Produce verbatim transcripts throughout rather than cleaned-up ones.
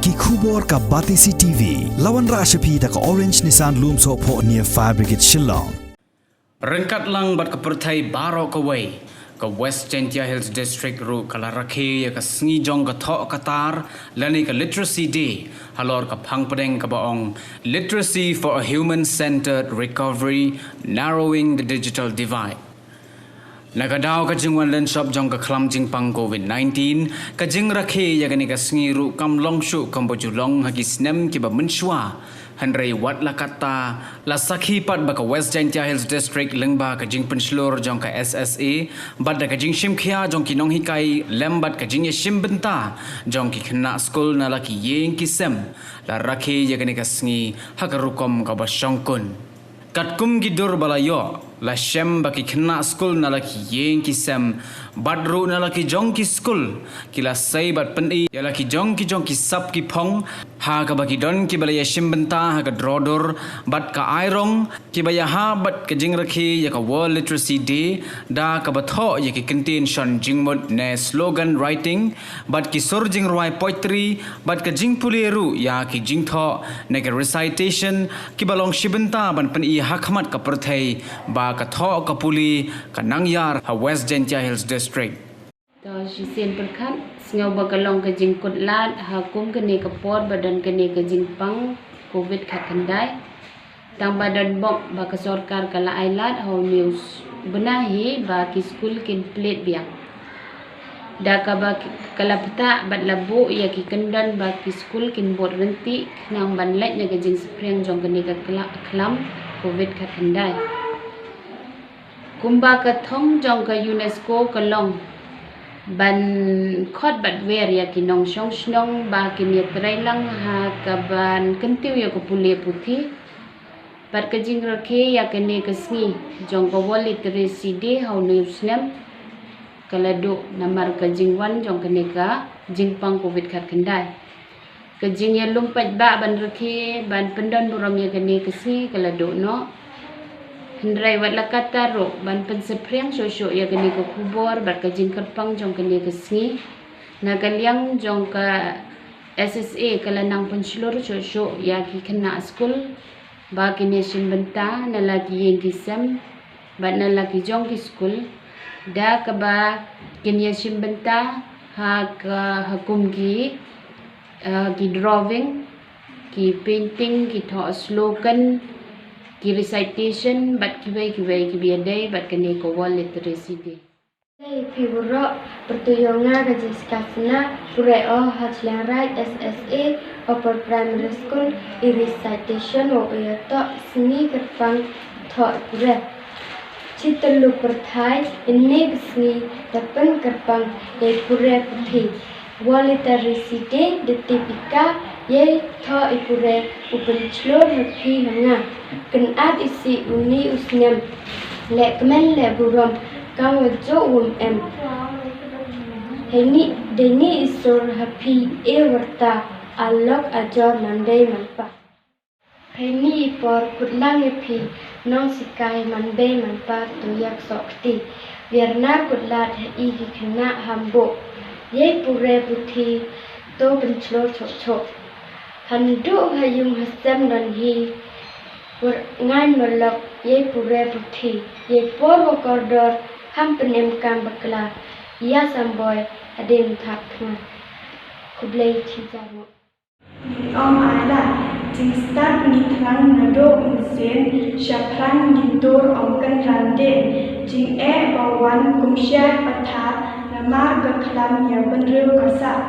Ki khubor ka Batesi T V, la wanrah sha phi da ka Orange Nissan Lumsohphoh near Fire Brigade Shillong. Ryngkat lang bad ka pyrthei baroh kawei, ka West Jaintia Hills District ruh ka la rakhe ïa ka sngi jong ka thoh ka tar, lane ka Literacy Day, halor ka phang pdeng kaba ong Literacy for a Human-Centered Recovery, Narrowing the Digital Divide. Na ka daw ka jingwan lynshop jong ka khlam jingpang COVID nineteen, ka jingrakhe ïa kane ka sngi ruh kam long shuh kumba ju long ha ki snem kiba mynshuwa. Hynrei wat la katta, la sakhi pat ba ka West Jaintia Hills District lyngba ka jingpynshlur jong ka S S A, bad da ka jingshimkhia jong ki nonghikai lem bad ka jingïashim bynta jong ki khynnah skul na la ki ïing ki sem, la rakhe ïa kane ka sngi ha ka rukom kaba shongkun. Katkum ki dur ba la ïoh, la shem ba ki khynnah skul na la ki ïing ki sem, bad ruh na la ki jong ki skul, ki la sei bad pyni ïa la ki jong ki jong ki sap ki phong, ha kaba ki don kiba la ïashim bynta ha ka draw dur, bad ka airong, kiba ïahap bad ka jingrakhe ïa ka World Literacy Day, da kaba thoh ïa ki kyntien shon jingmut ne slogan writing, bad ki sur jingrwai poetry, bad ka jingpule ruh ïa ki jingthoh ne ka recitation, kiba long shi bynta ban pyni ha khmat ka pyrthei ba ka thoh ka pule ka nang ïar ha West Jaintia Hills District. To shisien pyrkhat, sngew ba ka long ka jingkut lad ha kum kane ka por ba don kane ka jingpang COVID khatkhyndai. Tang ba don bok ba ka sorkar ka la ai lad ha u news bnai hi ba ki skul kin plie biang. Da kaba ka la pynta bad la buh ïa ki kyndon ba ki skul kin bud ryntih khnang ban leit na ka jingspring jong kane ka kla-, khlam COVID khatkhyndai. Kumba ka thong jong ka UNESCO ka long ban khot bad wer ïa ki nongshong shnong ba kin ïatreilang ha kaban kyntiew ïa ka pule puthi. Bad ka jingrakhe ïa kane ka sngi jong ka World Literacy Day ha une u snem ka la duh namar ka jingwan jong kane ka jingpang COVID khatkhyndai. Ka jingïalum paidbah ban rakhe ban pyndon burom ïa kane ka sngi ka la duh noh. Hynrei wat la katta ruh ban pynsaphriang shuh shuh ïa kane ka khubor bad ka jingkyrpang jong kane ka sngi, na ka liang jong ka S S A ka la nang pynshlur shuh shuh ïa ki khynnah skul ba kin ïashim bynta na la ki ïing ki sem bad na la ki jong ki skul, da kaba kin ïashim bynta ha ka, ha kum ki, eh, ki drawing, ki painting, ki thoh slogan, ki recitation bad kiwei kiwei kiba ïadei bad kane ka World Literacy Day. Ïa phi baroh, pyrtuit ïa nga ka Jessica Sna, pure o ha Chilliangraij S S A Upper Primary School, i recitation wa u ïa thoh sngi kyrpang thoh pure. Chi tylli pyrthai, ine ka sngi da pynkyrpang ïa i pure puthi. World Literacy Day da tip ïa ka, ïa i thoh i pure u pynchlur ha phi ha nga. Kynad isih uni u snem, leh kmen leh burom, kam wa jooh wym em. Heini, deini i sur ha phi e warta, alok ajor man dei man pa. Heini i por kut lang ïa phi, nongsikai man dei man pa, to ïa ksoh kti. Wiar na kut lad ha i ki khynnah hambuk. Ïa i pure puthi, to pynchlur chok chok. Handuh ha ïung ha sem don hi, pur ngan malok, ïa i pure puthi, ïa i por wa kordor, ham pynem kam bakla, ïa samboi, hadien thap thngan. Khublei chi jar mo. Ngin ym ailad, jingstad ngi thrang naduh mynsiem, shaphrang ngin tur ym kynran dien, jingeh ba wan kum shah pathar, namar ka khlam ïa bynriew ka sah.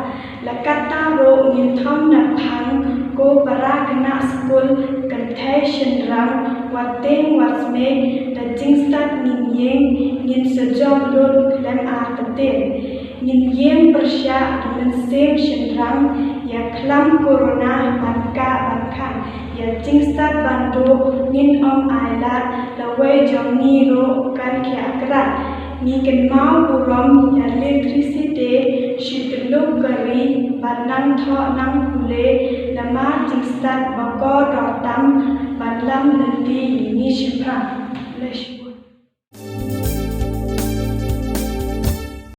La katta ruh ngin thom na phang, ko para khynnah skul, kynthei shynrang, wat tieng wat smiej, da jingstad ngin ïeng, ngin sa jop lut khlem artatien. Ngin ïeng pyrshah da mynsiem shynrang, ïa khlam corona ban kah ban khang, ïa jingstad ban duh ngin ym ailad, lawei jong ngi ruh kan khia krat. Ngi kynmaw burom ïa Literacy Day, shi tylli ka ri ban nang thoh nang pule, namar jingstad ba kordor tam ban lam lynti ïa ngi shaphrang. Khublei shibun.